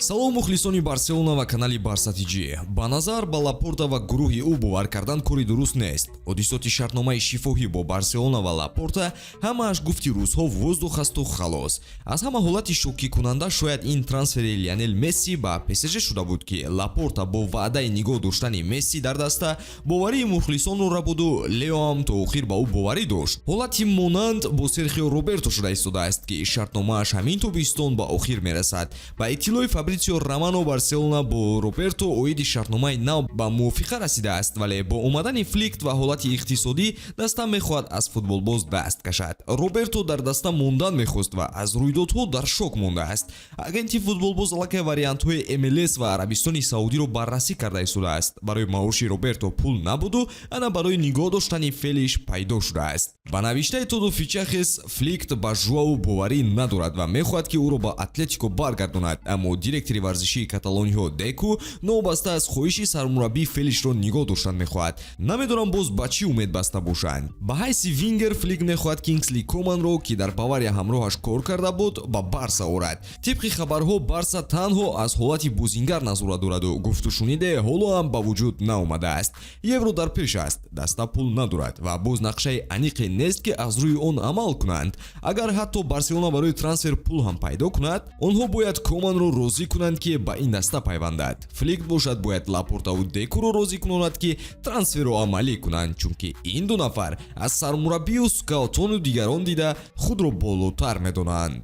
Салом, мухлисони Барселона ва канали Барса ТЖ. Ба назар, ба Лапорта ва гурӯҳи ӯ бовар кардан кори дуруст нест. Ҳодисоти шартномаи шифоҳӣ бо Барселона ва Лапорта ҳамааш гуфти рӯзҳо воздух асту халос. Аз ҳама ҳолати шоккикунанда шояд ин трансфери Лионел Месси ба ПСЖ шуда буд, ки Лапорта бо ваъдаи нигоҳ доштани Месси дар даста боварии мухлисонро рабуду Леоам то охир ба ӯ боварӣ дошт. Ҳолати монанд бо Серхио Роберто шуда истодааст, ки шартномааш ҳамин тобистон ба охир мерасад. Ба иттилои Фабритсио Романо, Барселона бо Роберто оиди шартномаи нав ба мувофиқа расидааст, вале бо омадани Флик ва ҳолати иқтисодӣ даста мехоҳад аз футболбоз даст кашад. Роберто дар даста мондан мехост ва аз рӯйдодҳо дар шок мондааст. Агенти футболбоз аллакай вариантҳои МЛС ва Арабистони Саудиро баррасӣ карда истодааст. Барои маоши Роберто пул набуду ана барои нигоҳ доштани Фелиш пайдо шудааст. Ба навиштаи Тодо Фичахес, Флик ба Жуау боварӣ надорад ва мехоҳад, ки ӯро ба Атлетико баргардонад, аммо директори варзишии каталониҳо Деку новобаста аз хоҳиши сармураббӣ Фелишро нигоҳ доштан мехоҳад. Намедонам, боз ба чӣ умед баста бошанд. Ба ҳайси вингер Флик мехоҳад Кингсли Команро, ки дар Бавария ҳамроҳаш кор карда буд, ба Барса орад. Тибқи хабарҳо, Барса танҳо аз ҳолати бозингар назора дораду гуфтушуниде ҳоло ҳам ба вуҷуд наомадааст. Евро дар пеш аст, даста пул надорад ва боз нақшаи аниқе нест, ки аз рӯи он амал кунанд. Агар ҳатто Барселона барои трансфер пул ҳам пайдо кунад, онҳо бояд Команро розӣ кунанд, ки ба ин даста пайвандад. Флик бошад, бояд Лапортаву Декуро розӣ кунонад, ки трансферро амалӣ кунанд, чунки ин ду нафар аз сармураббию скаутону дигарон дида худро болотар медонанд.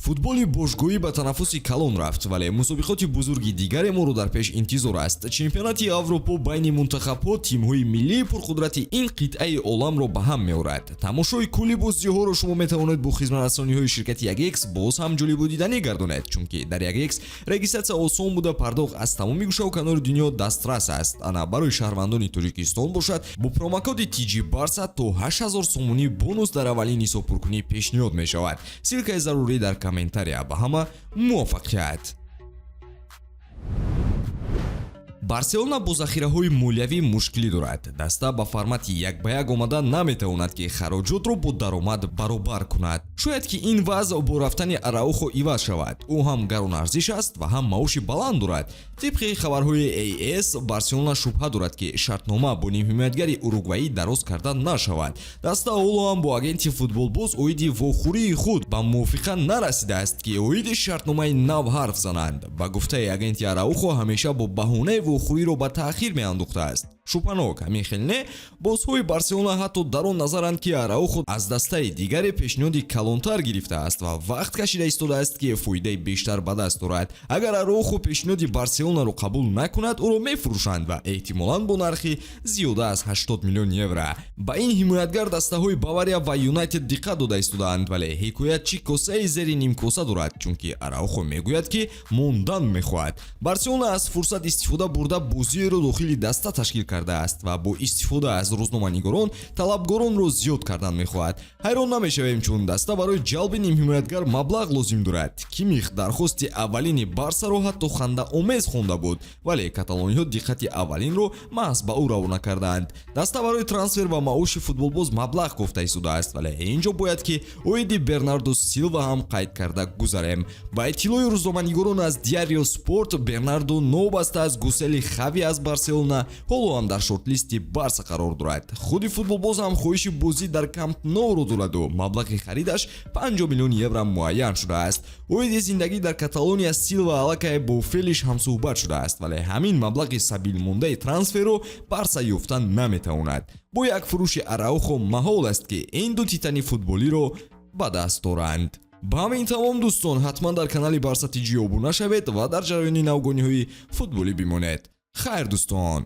Футболи бошгоҳӣ ба танаффуси калон рафт, вале мусобиқоти бузурги дигаре моро дар пеш интизор аст. Чемпионати Аврупо байни мунтахабҳо тимҳои миллии пурқудрати ин қитъаи оламро ба ҳам меорад. Тамошои кулли бозиҳоро шумо метавонед бо хизматрасониҳои ширкати 1X боз ҳам ҷолибу диданӣ гардонед, чунки дар 1X регистратсия осон буда, пардохт аз тамоми гӯшаву канори дунё дастрас аст. Ана барои шаҳрвандони Тоҷикистон бошад, бо промокоди TG Барса то 8000 сомонӣ бонус дар аввалин ҳисобпуркунӣ пешниҳод мешавад. Ссылкаи зарурӣ дар комментария. Ба ҳама муваффақият! Барселона бо захираҳои молиявӣ мушкилӣ дорад. Даста ба формати як ба як омада наметавонад, ки хароҷотро бо даромад баробар кунад. Шояд ки ин вазъ бо рафтани Араухо иваз шавад. Ӯ ҳам гаронарзиш аст ва ҳам маоши баланд дорад. Тибқи хабарҳои АС, Барселона шубҳа дорад, ки шартнома бо нимҳимоятгари уругваӣ дароз карда нашавад. Даста ҳоло ҳам бо агенти футболбоз оиди вохӯрии худ ба мувофиқа нарасидааст, ки оиди шартномаи нав ҳарф зананд. Ба гуфтаи агенти, Араухо ҳамеша бо баҳонаи вохӯриро ба таъхир меандохтааст. Шубҳанок, ҳамин хел не? Бозҳои Барселона ҳатто дар он назаранд, ки Араухо аз дастаи дигаре пешниҳоди калонтар гирифтааст ва вақт кашида истодааст, ки фоидаи бештар ба даст орад. Агар Араухо пешниҳоди Барселонаро қабул накунад, ӯро мефурӯшанд ва эҳтимолан бо нархи зиёда аз 80 миллион евро. Ба ин ҳимоятгар дастаҳои Бавария ва Юнайтед диққат дода истодаанд, вале ҳикоят чӣ косаи зери нимкоса дорад, чунки Араухо мегӯяд, ки мондан мехоҳад. Барселона аз фурсат истифода бурда, бозиеро дохили даста ташкил кардааст ва бо истифода аз рӯзноманигорон талабгоронро зиёд кардан мехоҳад. Ҳайрон намешавем, чун даста барои ҷалби нимҳимоятгар маблағ лозим дорад. Кимих дархости аввалини Барсаро ҳатто хандаомез хонда буд, вале каталониҳо диққати аввалинро маҳз ба ӯ равона кардаанд. Даста барои трансфер ва маоши футболбоз маблағ кофта истодааст, вале ин ҷо бояд ки оиди Бернардо Силва ҳам қайд карда гузарем. Ба иттилои рӯзноманигорон аз Диарио Спорт, Бернардо новобаста аз гусели Хави аз Барселона ҳоло ҳам дар шортлисти Барса қарор дорад. Худи футболбоз ҳам хоҳиши бозӣ дар Камп Ноуро дораду маблағи харидаш 50 миллион евро муайян шудааст. Оиди зиндагӣ дар Каталония Силва аллакай бо Фелиш ҳамсӯҳбат шудааст, вале ҳамин маблағи сабилмондаи трансферро Барса ёфта наметавонад. Бо як фурӯши Араухо маҳол аст, ки ин ду титани футболиро ба даст доранд. Ба ҳамин тамом, дӯстон. Ҳатман дар канали Барса ТЖ обуна шавед ва дар ҷараёни навгониҳои футболӣ бимонед. Хайр, дӯстон.